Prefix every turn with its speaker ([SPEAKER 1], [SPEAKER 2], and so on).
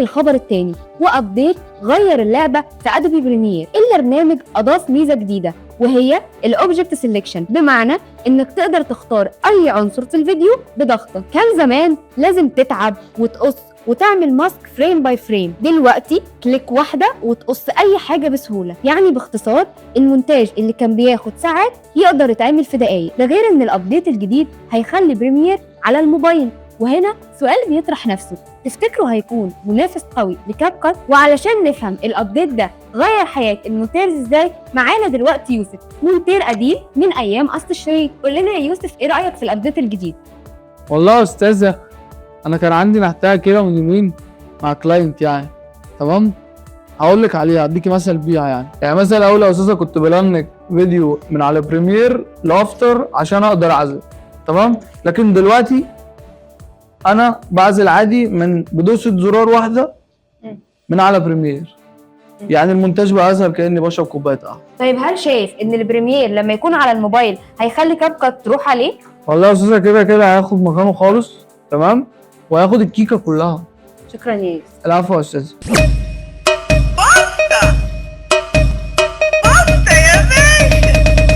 [SPEAKER 1] للخبر التاني و update غير اللعبة في Adobe Premiere. البرنامج اضاف ميزة جديدة وهي ال object selection، بمعنى انك تقدر تختار اي عنصر في الفيديو بضغطه. كان زمان لازم تتعب وتقص وتعمل mask frame by frame، دلوقتي click واحدة وتقص اي حاجة بسهوله. يعني باختصار، المونتاج اللي كان بياخد ساعات يقدر يتعمل في دقايق. ده غير ان ال update الجديد هيخلي Premiere على الموبايل. وهنا سؤال بيطرح نفسه: تفتكروا هيكون منافس قوي ل CapCut؟ وعلشان نفهم ال update ده غير حياة المونتيرز ازاي، معانا دلوقتي يوسف، مونتير قديم من ايام قص الشريط. قول لنا يا يوسف، ايه رايك في ال update الجديد؟
[SPEAKER 2] والله يا استاذه، انا كان عندي نحتاج كده من يومين مع client يعني، تمام؟ هقول لك عليها، هديكي مثل بيها. يعني مثلا اول يا استاذه كنت ب link فيديو من على Premiere ل After عشان اقدر اعزل، تمام؟ لكن دلوقتي انا بعزل عادي من بدوسة زرار واحدة من على Premiere. يعني المونتاج بقى اسهل، كاني بشرب كوباية قهوه.
[SPEAKER 1] طيب، هل شايف ان ال Premiere لما يكون على الموبايل هيخلي CapCut تروح عليه؟
[SPEAKER 2] والله يا استاذه، كده كده هياخد مكانه خالص، تمام؟ وهياخد الكيكه كلها.
[SPEAKER 1] شكرا يا يوسف.
[SPEAKER 2] العفو يا استاذ.